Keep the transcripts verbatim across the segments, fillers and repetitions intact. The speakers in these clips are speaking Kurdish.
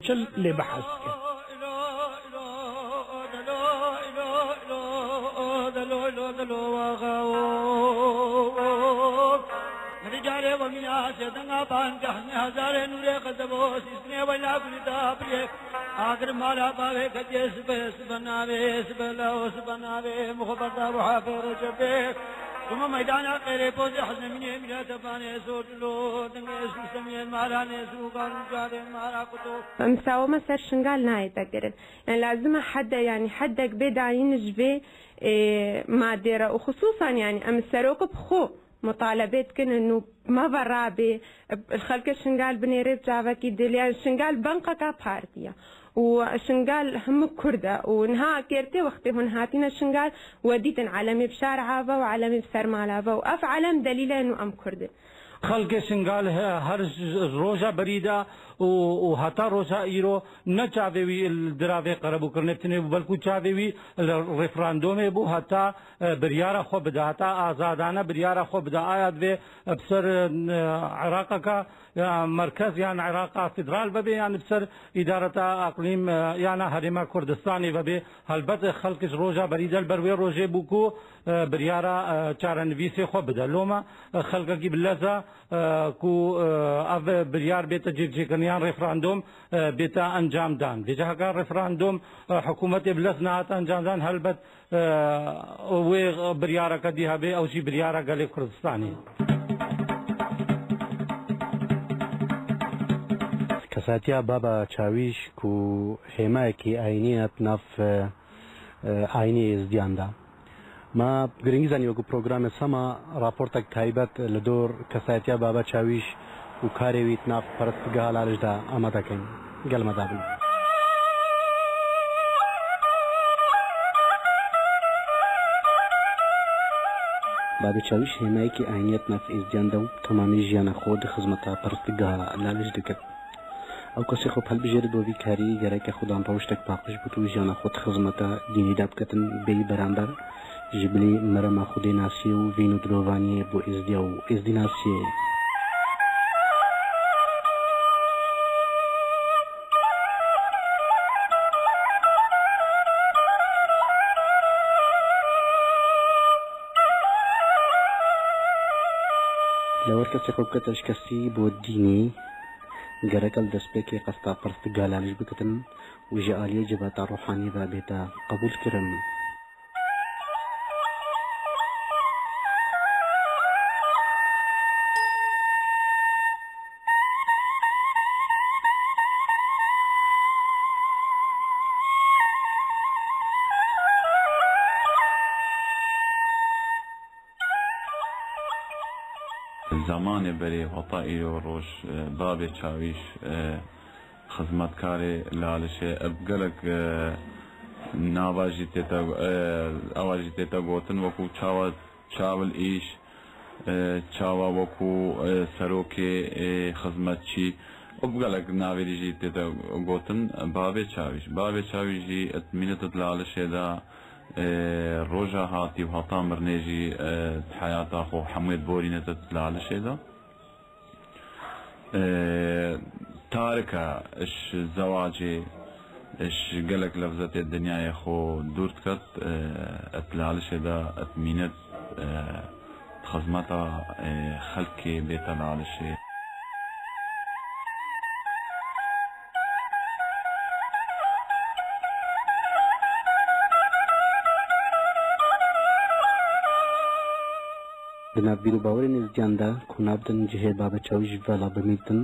Çi lê behs dike? Agir mala bavê ketiye sibe, sibe navê, sibe law, sibe navê, muxberda bu hafê Recepê. Kuma meydana qêrê pozê hezemînê mîrete banê sotlo, dengê su semiyên mala nê su, garû cadê mala kuto. Em sawema ser Şingal nayête kirin. Yani lazim e hedde, yani heddek bê dayîn ji vê, ê, madê re û xisûsan yani em serok bi xwe mutalebe dikin û me ve rabe, xelkê Şingal binêre çavekî dil, yani Şingal banqeka partî ye û Şingal hemû Kurd e û niha kêrtê wextê hûn hatîne Şingal we dîtin elemê bi şara ve û elemê bi ser mala ve û ev elem delîl e û em Kurd in. Xelkê Şingal he-, her j-, roja berî de û, û heta roja îro ne çavê wî li dira vê qerebûkirinê bitinê bû, belkû çavê wî li referandomê bû, heta, e, biryara xwe bide, heta azadane biryara xwe bide. Aya divê, e, bi ser, e, Iraqeka, e, merkez yan Iraqa federal vebe, yan bi ser îdareta eqlîm, e, yana Herêma Kurdistanê vebe. Helbet, e, xelk ji roja berî de li ber wê rojê bû ku, e, biryara, e, çarenivîsê xwe bide. Loma, e, xelkekî bi lez e, e, ku, e, ev biryar bête cêkcêkirin yan referandum, e, bête encam dan. Vêca heke referandum, e, hikûmetê bi lez nehate encam dan, helbet, e, wê biryareke dî hebe, ew jî biryara gelê Kurdistanê. Kesatiya Baba Çawîş ku hêmayekî ayînî ye di nav, e, e, ayînê Êzdiyan de. Me bi girîngî zanî wekî programê Sema raportek taybet li dor kesayetiya Baba Çawîş û karê wî di nav perestgeha Laliş de amade kin. Gel me dabin. Babê Çawîş hêmayekî ayînî ye di nav Êzdiyan de û temamî jiyana xwe di xizmeta perestgeha Laliş dikir. Ew kesê xwe bi hilbijêre bo vî karî gereke xwedan rewştek paqij bût û jiyana xwe di xizmeta dînî de bikitin, bêyî beramber ji bilî merema Xwedênasiyê û vîn û dilovaniyê bo Êzdiya û Êzdînasiyê. Lewar kesê xwe bikete şikestî bo dînî, gereke li destpêkê qesta perestgeha Laliş bikitin û ji aliyê civata ruhanî ve bête qebûlkirin. Zemanê berê heta îro roj, e, Babê Çawîş, e, xizmetkarê Lalişê, e, bi gelek, e, nava jî tête, e, ewa jî tête gotin, wekû çawa çavilîş, e, çawa wekû, e, serokê, e, xizmetçî û bi gelek navê dî jî tête gotin Babê Çawîş. Babê Çawîş jî di mînetê Lalişê de, e, roja hatî û heta mirinê jî, e, heyata xwe hemûyê di borînetê Lalişê de. E, tarik e ji zewacê, ji gelek levzetê dinyayê xwe dûr diket, e, di Lalişê de, di mînet, e, di xizmeta, e, xelkê bête Lalişê. Di nav bîr û bawerên êzdiyan de ku nabdin cihê Babê Çawîş vala bimîtin,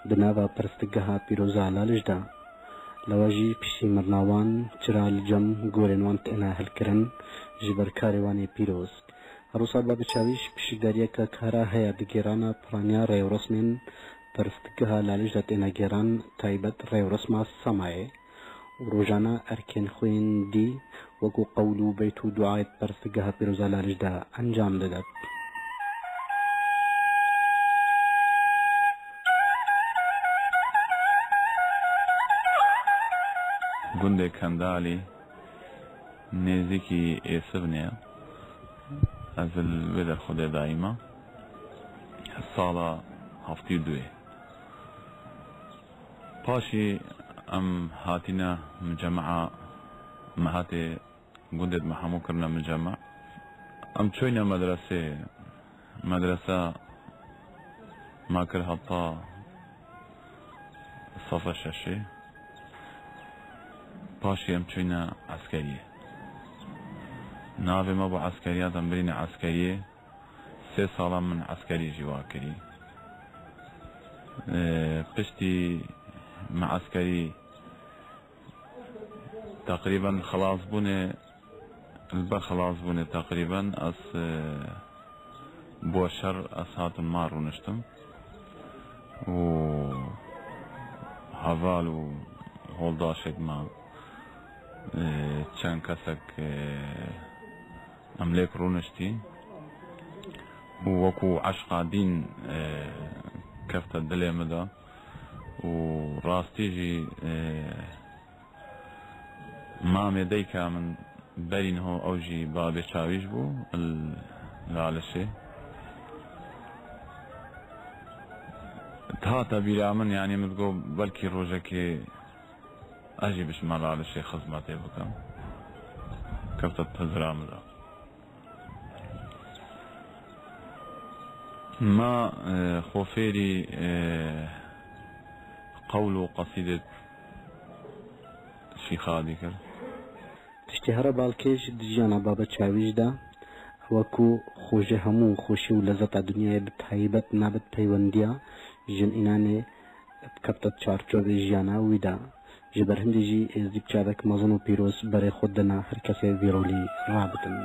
di nava perestgeha pîroza Laliş de. Lewa jî piştî mirina wan, çira li cem gorên wan têne hilkirin ji ber karê wan ê pîroz. Her wisa Babê Çawîş pişikdariyeke kara heye di gêrana piraniya rêwresmên perestgeha Laliş de têne gêran, taybet rêwresma Semayê. Û rojane erkên xwe yên dî wekû qewl û beyt û duayê di perestgeha pîroza Laliş de encam didet. Gundê Kendalî nêzîkî Êsivnê ye. Ez li vê derxwedê dayî me. Sala heftê û duyê. Paşî Em hatîne micemea, me hatê gundê me hemû kirine miceme. Em çûyne medresê, medrese me kir heta sefa şeşê. Paşê em çûyne eskeriyê. Navê me bû eskeriya, em birîne eskeriyê. Sê sala min eskerî jî wa kirî. Ee, piştî me eskerî teqrîben xilas bûne, li ber xilas bûne teqrîben ez, e, bo şer ez hatim ma rûniştim û heval û holdaşek me, e, çend kesek, e, em lêk rûniştîn û wekû eşqa dîn, e, kefte dilê min de û rastî jî, e, mamê dayika min berî niho ew jî babê çawîş bû li Lalişê. Hate bîra min, yanî min digot belkî rojekê ez jî biçime Lalişê xizmetê bikim. Kefte hizira min de. Ma, e, xwe fêrî, e, qewl û qesîdê Şîxa dikir. Tiştê here balkêş di jiyana Baba Çawîş de, ew e ku xwe ji hemû xweşî û lezeta dinyayê bi taybet nabit peywendiya jin înanê dikefte çarçovê jiyana wî de. Ji ber hindê jî êzdî bi çavek mezin û pîroz berê xwe dina her kesê vî rolî rabitin.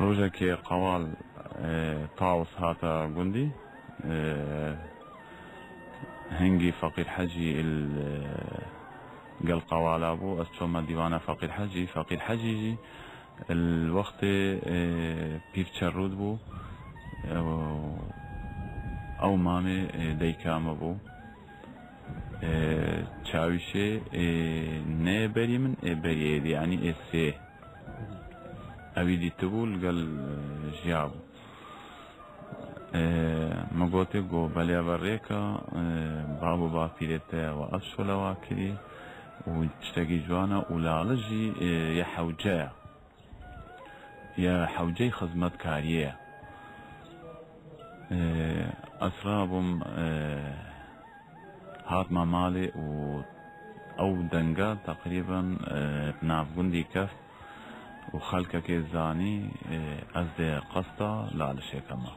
Rojekê qewal, e, Tawus hate gundî, e, hingî Feqîr Hecî il, e, gel qewala bû. Ez çûme dîwana Feqîr Hecî. Feqîr Hecî jî li wextê, e, Pîr Çerrûd bû. E, ew mamê, e, dayika me bû. E, Çawîşê, e, ne berî min, ê berî êdî, yanî ê sê. Ewî dîtibû, li gel, e, jiyabû. E, min gotê, got, belê, eve rêk e, e, bab û bapîrê te we ev şole wa kirî û tiştekî ciwan e û Lali jî, e, yê hewce ye. Yê hewceyê xizmetkariyê ye. E, ez rabûm, e, Hatime malê û ew denga teqrîben, e, bi nav gundî keft û xelkekê zanî, e, ez dê qesta Lalişê kema.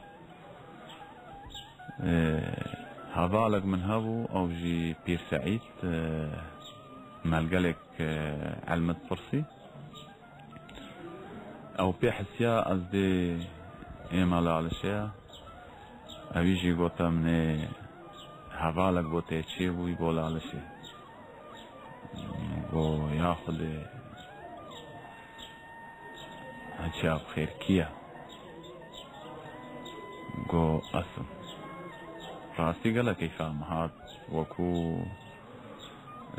E, hevalek min hebû, ew jî Pîr Seîd, e, me li gelek, e, elmê dipirsî. Ew pê hisiya ez dê ême Lalişê ye. Ewî jî gote min ê hevalek bo tê çêbûyî bo Lalişê. Go ya Xwedê, heçiya bi xêr kî ye? Go ez im. Rastî gelek keyfa min hat, wekû,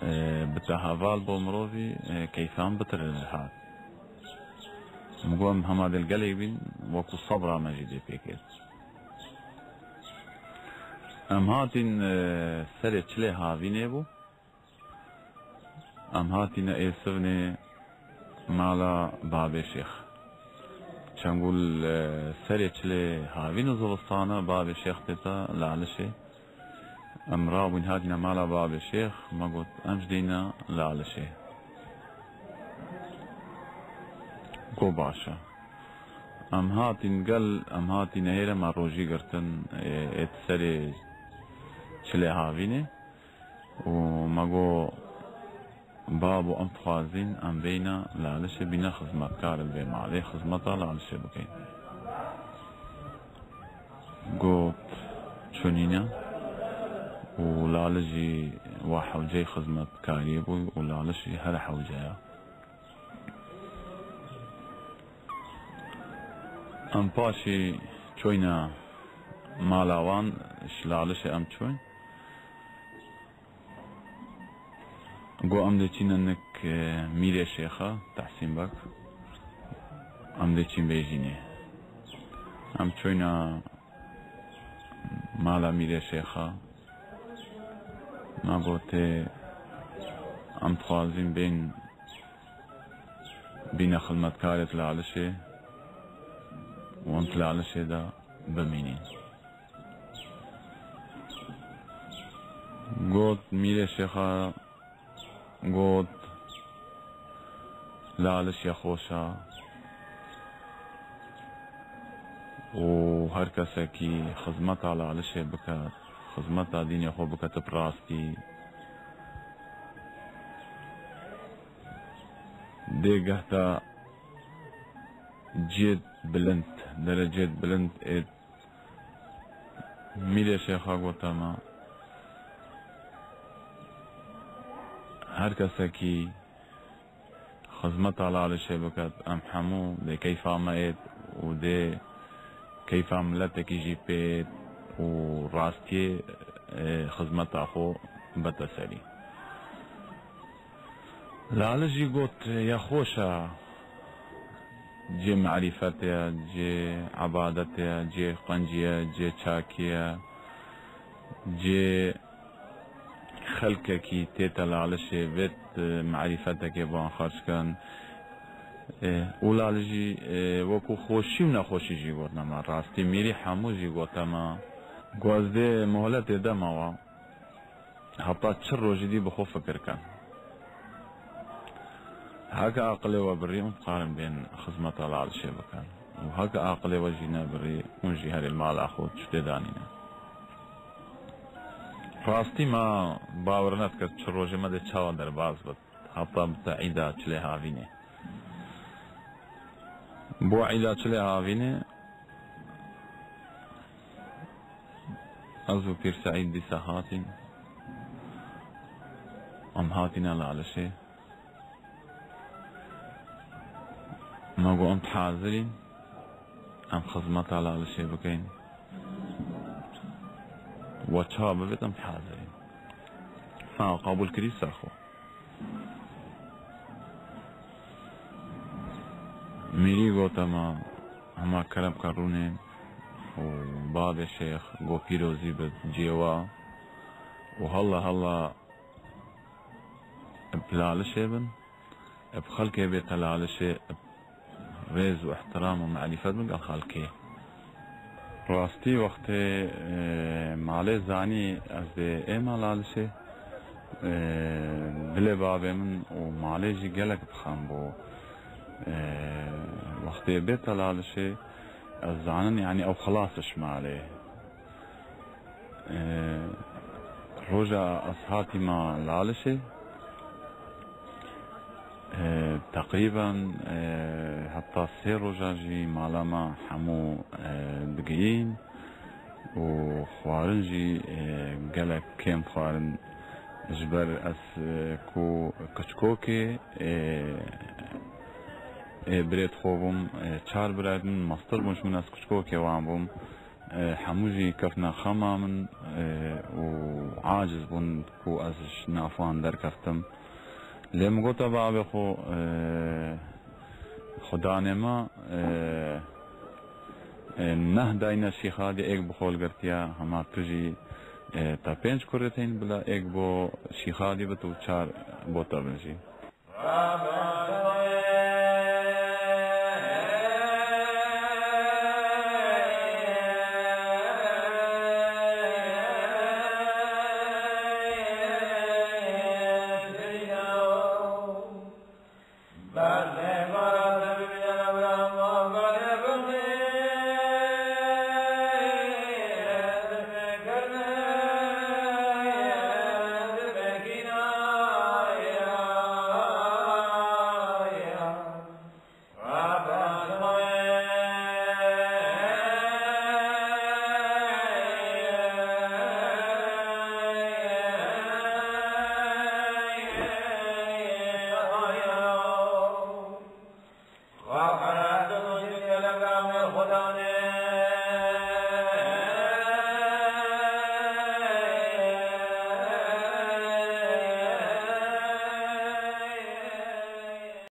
e, bi te heval bo mirovî, e, keyfa min bitir hat. Min got, em hema dê li gelê bîn, wekû sebra me jî dê pê kêt. Em hatîn, e, serê çilê havînê bû. Em hatîne êsivnê mala Babê Şêx. Çengû li serê çilê havîn û zivistana Babê Şêx tête Lalişê. Em rabûn hatîne mala Babê Şêx, me got, em jî dêne Lalişê. Go baş e. Em hatîn gel, em hatîne hêre me rojî girtin, ê, ê serê çilê havînê. Û me got, babo, em dixwazîn em bêyne Lalişê, bîne xizmetkar li vê malê, xizmeta Lalişê bikeyn. Got, çûnîne û Laliş jî wa hewceyê xizmetkariyê bû û Laliş jî here hewce ye. Em paşî çûyne mala wan, ji Lalişê em çûyn. Go em dê çîne nik, e, Mîrê Şêxa, Tehsîn Beg. Em dê çîn Bêjînê. Em çoyna mala Mîrê Şêxa. Ma gotê, em dixwazîn bên bîne xizmetkarê Tilalişê û em Tilalişê de bimînîn. Got Mîrê Şêxa, got, Laliş ya xweş e û her kesekî xizmeta Lalişê bike, xizmeta dînê xwe bike, tu bi rastî dê gehta cêt bilind, derecêt bilind ê Mîrê Şêxa gote me, her kesekî xizmeta Lalişê biket, em hemû dê keyfa me êt û dê keyfa miletekî jî pê êt û rastiyê, e, xizmeta xwe bete serî. Laliş jî got, ya xweş e, cê merîfetê ye, cê ebadetê ye, cê qencî ye, cê çakî ye, cê xelkekî tête Lalişê vêt, e, merîfetekê ban xerc kin. E, û Laliş jî, e, wekû xweşî û nexweşî jî gotine me. Rastî mîrî hemû jî gote me. Got ez dê moholetê de me we. Heta çi rojî dî bi xwe fikir kin. Heke aqilê we birî, hûn dikarin bên xizmeta Lalişê bikin. Û heke aqilê we jî nebirî, hûn jî herê li mala xwe tiştê danîne. Rastî me bawer nedikir çi rojê me dê çawa derbas bit. Heta bite îda çilê havînê. Bo îda çilê havînê, ez û Pîr Seîd dîsa hatîn. Em hatîne Lalişê. Me got, em hazir in. Em xizmeta Lalişê bikin. We çawa bivêt, em hazir in. Me qebûl kirî ser xwe. Mîrî gote me, hema kerem ke rûnên û babê şêx go pîrozî bi cêwa û halla halla bi Lalişê bin, bi xelkê bête Lalişê, rêz û ihtiram û merîfet bin gel xelkê. Rastî wextê, e, malê zanî ez dê êma Lalişê, e, dilê babê min û malê jî gelek bi xem bû. E, wextê bête Lalişê ez zanin, yanî ew xilas ji malê. E, roja ez hatîma Lalişê, e, teqrîben, e, heta sê roja jî mala me hemû, e, digihîn û xwarin jî, e, gelek kêm xwarin. Ji ber ez, e, ku kiçkokê, e, e, birêt xwe bûm, e, çar birayê min mastir bûn, ji min ez kiçkokê wan bûm. E, hemû jî keftina xema min, e, û aciz bûn ku ez ji nav wan derkeftim. Lê min gote bavê xwe, e, Xudanê me, e, e, neh dayne Şîxadî, êk bi xwe li girtiya, hema tu jî, e, te pênc kurê tên bila, êk bo Şîxadî bit û çar bo te bin jî.